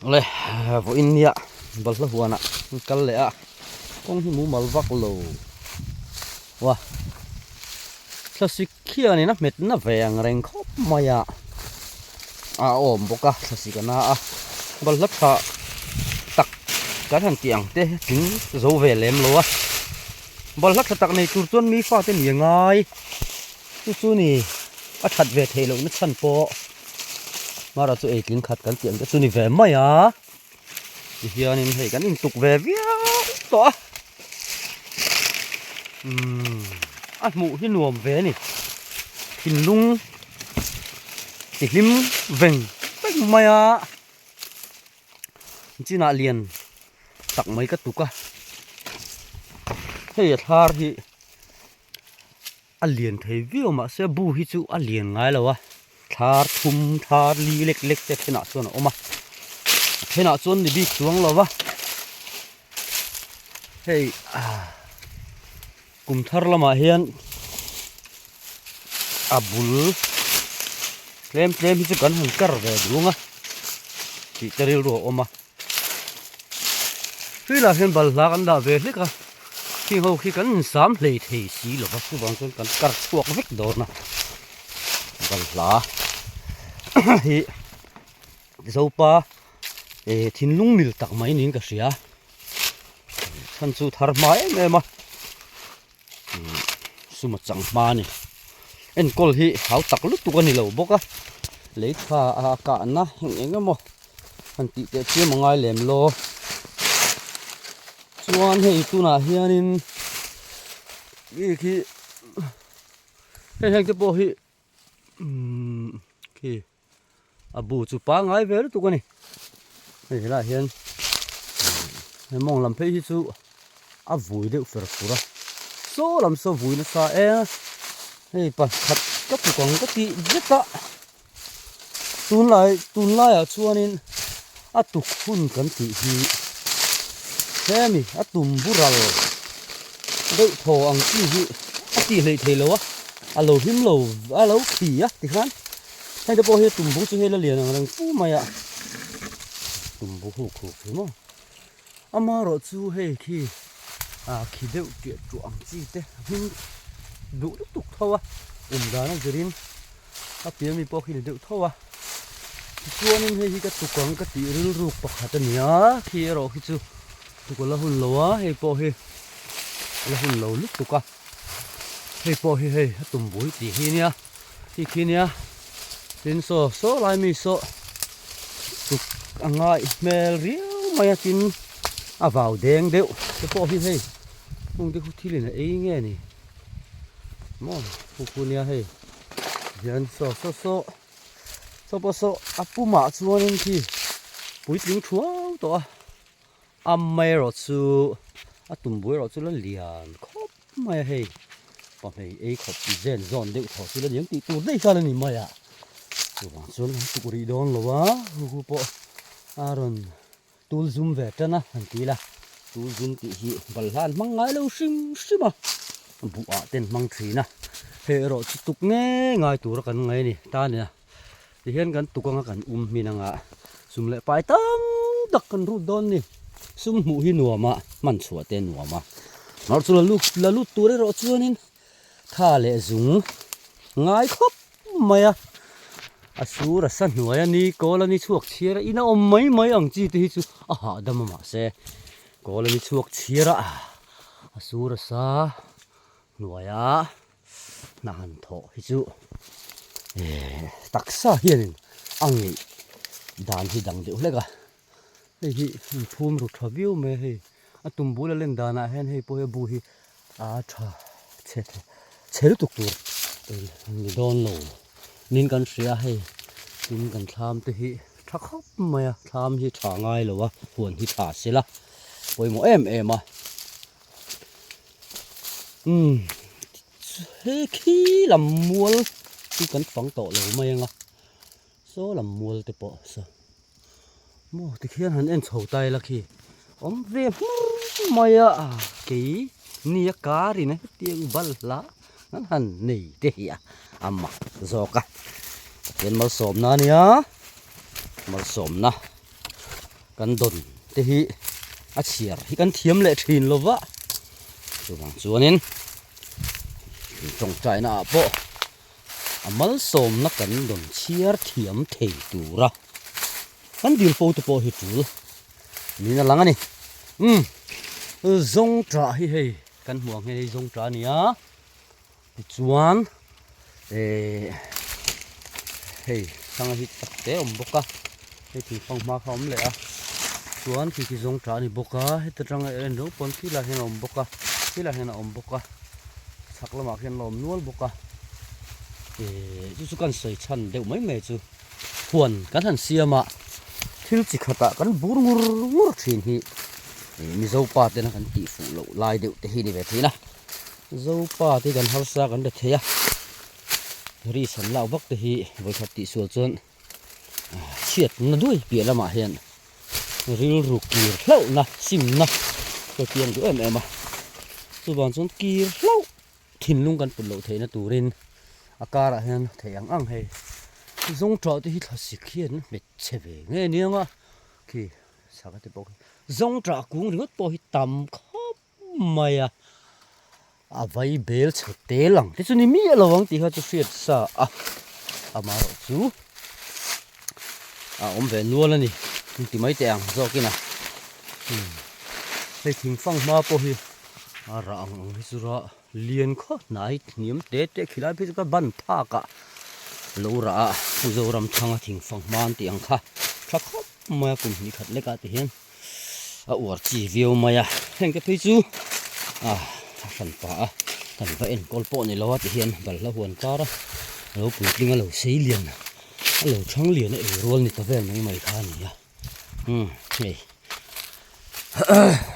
Awle vawiin nia balhla huanah an kal leh a kawng hi mumal vak lo wa thlasik khianin a hmet na ve ang reng khawp mai a a awm bawk a thlasik a na a balhla tha tak kan han tih ang te tling zo ve lem lo a balhla tha tak nei tur chuan mi fate ni a ngai chu chu ni a that ve theih lohna chhan pawh. Mara chu ei tling khat kan tih ang te chu ni ve mai a tihianin hei kan intuk ve viau tawh a umm a hmuh hi nuam ve a ni thinlung ti hlim veng veng mai a chinah lian tak mai ka tuk a hei a thlar hi. A lian thei viau mahse bu hi chu a lian ngai lo a thlar thum thlar li lek lek te thenah chuan a awm a a thenah chuan ni bik chuang lo va hei ah kum thar lamah hian a bul tlem tlem hi chu kan han kar ve dung a tih te rilru a awm a. Tuilah hian balhla kan dah ve hlek a, khing ho khi kan insam hlei thei si lo va, chuvang chuan kan kar chhuak vek dawn a, balhla hi Zopa eh thinlung mil tak mai niin ka hria, chhan chu thar hma em em a, suma chang hma a ni, enkawl hi hau tak lutuk a ni lo bawk a, lei tha a kahna eng eng emaw. Han tih teh chiam a ngai lem lo. Chuan hei tunah hianin mi khi hei heng te pawh hi umm khi a bu chu pangngai ve lutuk a ni. Hei helaiah hian he mawng lam phei hi chu a vui deuh fer fur a saw lam saw vui nasa eng a hei pakhat ka tuk ang ka tih zet a. Tunlai tunlaiah chuanin a tuk hun kan tih hi hemi a tum bural deuh thaw ang chi hi a tih hleih theih loh a a lo hlim lo a lo khi a tikhan hei te pawh hi a tumbu chu hei la lian ang reng fu mai a tumbu huk huk hi maw amaherawh chu hei khi ah khi deuh tiah tuah ang chi te a hming duh lutuk tho a awm dan a zirin. A pian mi pawh khi ni deuh tho a tichuanin hei hi ka tuk ang ka tih rilruk pakhat a ni a khi erawh khi chu tuk a la hun lo a hei pawh hi a la hun lo lutuk a hei pawh hi hei a tum bul tih hi nia khi khi nia tin saw saw lai mi saw tuk a ngaih hmel riau mai a tin a vau deng deuh te pawh hi hei hung te khu thil in a ei nge ni. Maw khu khu nia hei hian saw saw saw saw pawh saw a pumah chuanin khi puitling thuau tawh a amaherawh chu a tum buai erawh chu la lian khawp mai a hei pahmei ei khawp zen zawn deuh thaw chu la ni ang tih tur daih khan a ni mai a chuvang chuan kan tuk rih dawn lo a khu khu pawh a rawn Tul zum ve tan a han ti la, tul zum tih hi balhla an hmang ngai lo hrim hrim a, buh ah te an hmang thin a, hei erawh chu tuk nge ngai tura kan ngai a ni ta nia, tihian kan tuk anga kan um hmin anga sum leh pai tam tak kan rut dawn ni, sum hmuh hi nuam a, hman chhuah te nuam a, mar chu la lut la lut tur erawh chuanin tha leh zung ngai khawp. mai a a sur a sa hnuai a ni kawl a ni chhuak chhiar a in a awm mai mai ang chi te hi chu a hahdam a mahse kawl a ni chhuak chhiar a a sur a sa hnuai a hna han thawh hi chu ehh taksa hianin a ngeih dan hi dang deuh hlek a hei hi inphum ru tha viau mai a hei a tum bul a len danah hian hei pawh hi a bu hi a tha chhe chhe lutuk tur ni dawn lo nin kan hria hei tin kan thlam te hi tha khawp mai a thlam hi tha ngai lo a huan hi tha sela pawimawh em em a umm he khi lam mual chu kan fang tawh lo mai ang a saw lam mual te pawh saw. Maw tikhian han en chho ta ila khi awm ve hmur mai a kei nia karin a hetiang balhla an han nei te hi a a mak zawk a Pathian malsawmna a nia malsawmna. Kan dawn te hi a chhiar hi kan thiam leh thin lo va, chuvang chuanin tawngtaina ah pawh a malsawmna kan dawn chhiar thiam thei tura kan dil fo te pawh hi tul niin a lang a ni. Umm zawngṭah hi hei kan hmuh ang hian hei zawngṭah a ni a. Tichuan ehh hei thlang hi tak te a awm bawk a hei thingfang hma kha a awm leh a chuan khi khi zawng tah a ni bawk a heta tanga en reuh pawn khi lai hian a awm bawk a khi lai hian a awm bawk a chhak lamah khian a awm nual bawk a ehh chu chu kan sawi chhan deuh mai mai chu huan kan han siam a thil chi khatah kan bur ngur ngur thin hi ehh mizo pa tena kan tih fuh loh lai deuh te hi a ni ve thin a. Zopa te kan harsa kan la thei a, ri san lak vak te hi vawikhat tih sual chuan chhiat na duai piah lamah hian rilru kir hlauhna simna ka kiang duh em em a, chuvang chuan kir hlauh thinlung kan put loh theihna turin a karah hian thei ang ang hei zawngṭah te hi thlasik hian hmet chhe ve nge aniang a khi sangha te pawh khi zawngṭah kung ringawt pawh hi tam khawp mai a, a vai bel chhe tel ang te chu ni miah lo ang tih kha chu hriat sa a, amaherawh chu a awm ve nual a ni ti mai teh ang zawkin a hei thingfang hma pawh hi a rah ang ang hi chu rah lian khawp hnai hniam te te khilai phei chu ka ban phak ah lo rah a Mizoram thanga thingfang hma an tih ang kha tha khawp mai a kum hnih khat lek ah ti hian. a uar chi viau mai a heng te phei chu ah a hran pah a kan va enkawl pawh ni lo a ti hian balhla huan kar a lo puitling a lo sei lian a lo thang lian a ei rual ni ta vel mai mai kha a ni a umm hei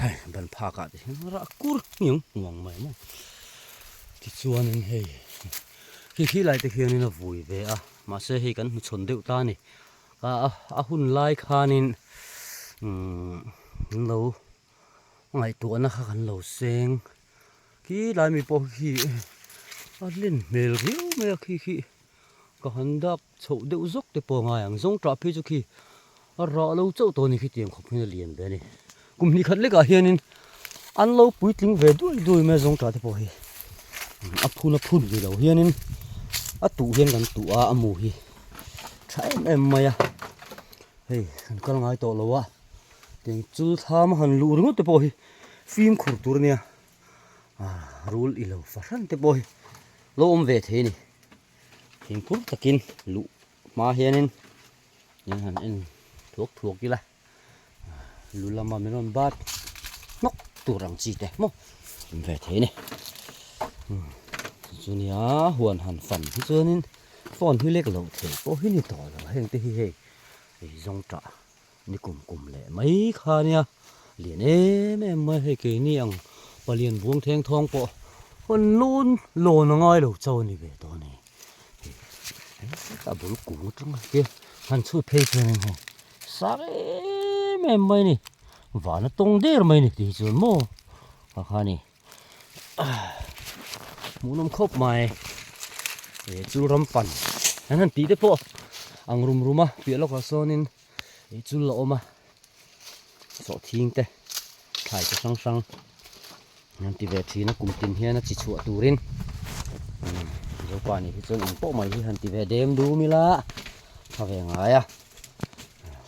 hei ban phak ah te hian rah kur hniang hnuang mai maw tichuanin hei khi khi lai te khianin a vui ve a mahse hei kan hmuchhawn deuh ta a ni. A hun lai khanin umm an lo ngaihtuahna kha kan lo seng khi lai mi pawh khi a len hmel riau mai a khi khi ka han dak chhoh deuh zawk te pawh a ngai ang zawng tah phei chu khi a rah lo chauh tawh a ni khitiang khawp hian a lian ve a ni kum hnih khat lekah hianin an lo puitling ve duai duai mai a zawng tah te pawh hi a phun a phun ni lo hianin a tuh hian kan tuh a a mu hi. Tha em em mai a, hei kan kal ngai tawh lo a, tiang chul thlam a han luh ringawt te pawh hi fimkhur tur a nia, ah rul i lo fahran te pawh hi lo awm ve thei a ni, fimkhur takin luh hma hianin in han en thuak thuak ila, lu lama min rawn bat hnawk tur ang chi te maw awm ve thei a ni chu nia huan han fan hi chuanin phone hi lek loh theih pawh hi ni tawh lo heng te hi hei ei zawng tah ni kum kum leh mai kha nia lian em em mai hei keini ang palian buang theng thawng pawh hawn lawn lawn a ngai lo chauh a ni ve tawh a ni. A bul kung atang te han chhut phei chuan hei sang em em mai a ni van a tawng der mai a ni tih chuan maw kha kha a ni hmuhnawm khawp mai eh chu ram pan an han tih te pawh ang rum rum a piah lawkah sawnin ih chul a awm a sawhthing te thlai chi hrang hrang an ti ve thin a kum tin hian a chi chhuah turin Zopa nih hi chuan engpawh mai hi han ti ve dem dum ila tha ve ngai a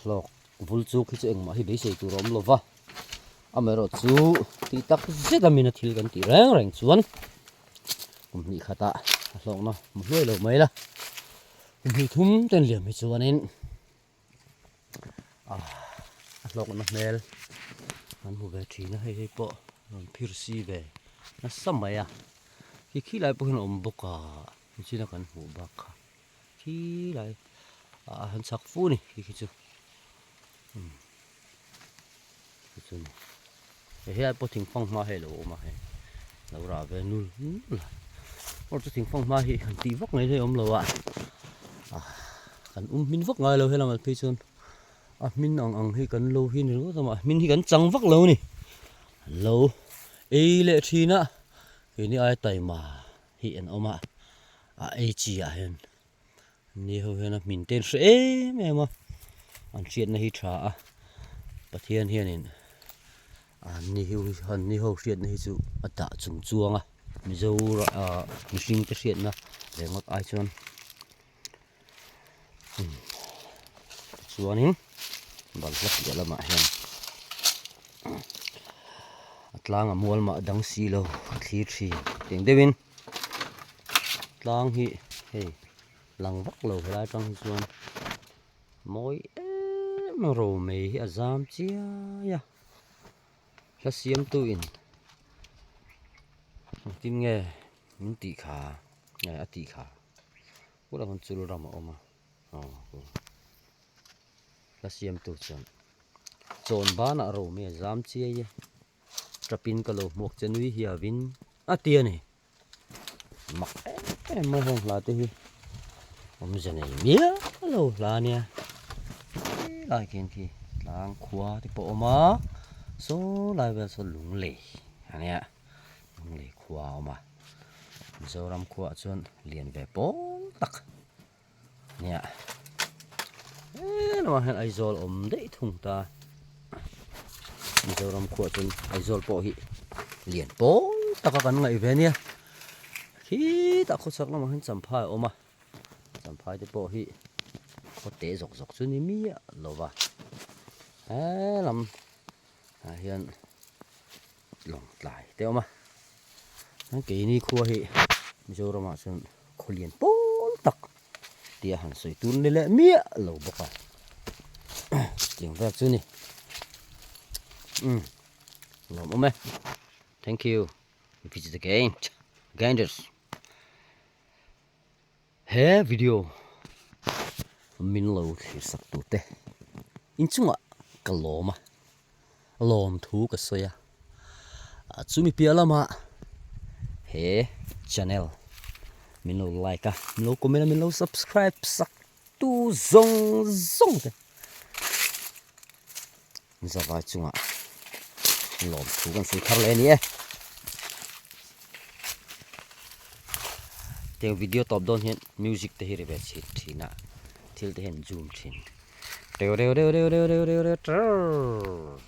hlawk vul chuk hi chu engmah hi beisei tur a awm lo va amaherawh chu tih tak zet a mina thil kan tih reng reng chuan kum hnih khatah a hlawkna hmu hluai lo mai la kum hnih thum ten liam hi chuanin. A hlawkna hmel kan hmu ve thin a hei hei pawh rawn phir si ve nasa mai a khi khi lai pawh hian a awm bawk a nichina kan hmuh bak kha khi lai ah han chak fu a ni khi khi chu umm khi chu a ni hei helai pawh thingfang hma hei a lo awm a hei lo rah ve nul nul a aw chu thingfang hma hi han tih vak mai hi a awm lo a ah kan um hmin vak ngai lo helam ah phei chuan a hmin ang ang hi kan lo hi ni ringawt a mah hmin hi kan chang vak lo a ni an lo ei leh thin a keini ai taima hi an awm a a ei chi ah hian Ni ho hian a hmin te an hre em em a, an hriatna hi tha a. Pathian hianin an ni hi an ni ho hriatna hi chu a dah chung chuang a Mizo ah mihring te hriatna leh ngawt ai chuan tichuanin balhla piah lamah hian a tlang a mual mah dang si lo a thlir thin teng deuhin tlang hi hei lang vak lo helai atang hi chuan mawi em a romei hi a zam chiai a hla siamtu in engtin nge min tih kha nge a tih kha bulah khan chul ram a awm a aw hla siamtu chuan chawn banah romei a zam chiai e tap in ka lo hmuak che nui hiavin a ti a ni. Mak em em mai heng hla te hi awmze nei mial lo hla ania helai khian khi tlang khua te pawh a awm a saw lai vel saw lunglei ania lunglei khua a awm a Mizoram khuaah chuan lian ve pawl tak ania helamah hian Aizawl a awm daih thung ta Mizoram khuaah chuan Aizawl pawh hi lian pawl taka kan ngaih ve ania khitah khawchhak lamah hian Champhai a awm a Champhai te pawh hi khaw te zawk zawk chu ni miah lo va helam ah hian lawngtlai te a awm a keini khua hi Mizoramah chuan khaw lian pawl tak tia han sawi tur ni leh miah lo bawk a tiang vel chu ni umm nuam awm e thank you visit again ganders he video min lo thlir sak tur te inchungah ka lawm a lawm thu ka sawi a chumi piah lamah he channel min lo like a min lo comment a min lo subscribe sak tu zawng zawng te zavai chungah lawm thu kan sawi thar leh a ni e. Tiang video tawp dawn hian music te hi ri ve chhin thin a thil te hian zoom thin. Reu reu reu reu reu reu reu reu trrrr.